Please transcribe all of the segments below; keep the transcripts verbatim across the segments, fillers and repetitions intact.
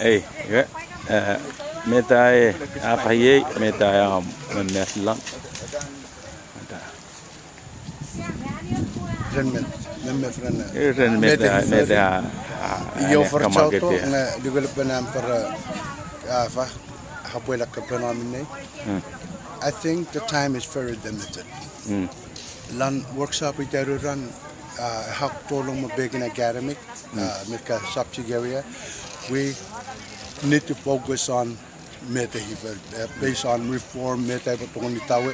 Ei, iwe, eh, meta e, a faiei, meta e a memef lon. Meta. Ren met, memef ren, eh, ren meta, meta, meta, a, a, io for chauto, nge lukelepen am for, eh, a, fa, hapwela kapen om nei. I think the time is very limited. Lon workshop ita ruran, uh, hak tolong mo pekin academic, uh, meka subject area. We need to focus on meta hipwe, uh, based on reform, meta hipwe tongeni tawe.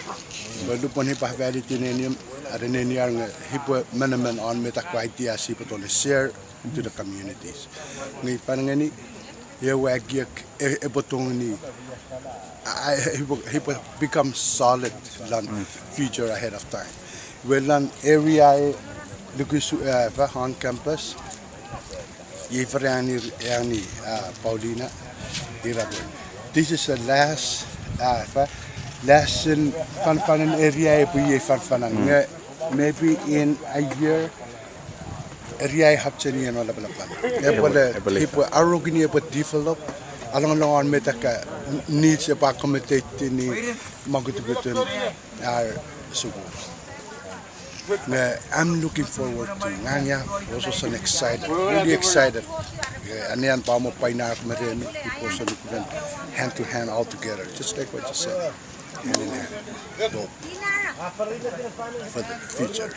But lupwen hipwe valid in any, are neniar nge hipwe menemen on meta ko idea sipwe tongeni share to the communities. Nge fan ngeni, ewe ekiek, e, epwe tongeni, a, a, epwe, epwe become solid lon future ahead of time. Iwe lon area e lukisu, eh, fa on campus. Iei for eani, eani, ah, Paulina, ira pwe. This is the last, ah, fa, last in fanfanen area epwe iei fanfanan. Nge, maybe in a year, area e hapcheni eno lapalapan. Epwe le, epwe le, epwe arukini epwe develop. Along long on meta ka needs epwe accommodate ni makutukutun ar sukun. Nge I'm looking forward to, ngang ya, also so excited, really excited. Eh, anean pamo painar meremi, people so looking hand to hand all together, just like what you said, hand in hand. So, for the future.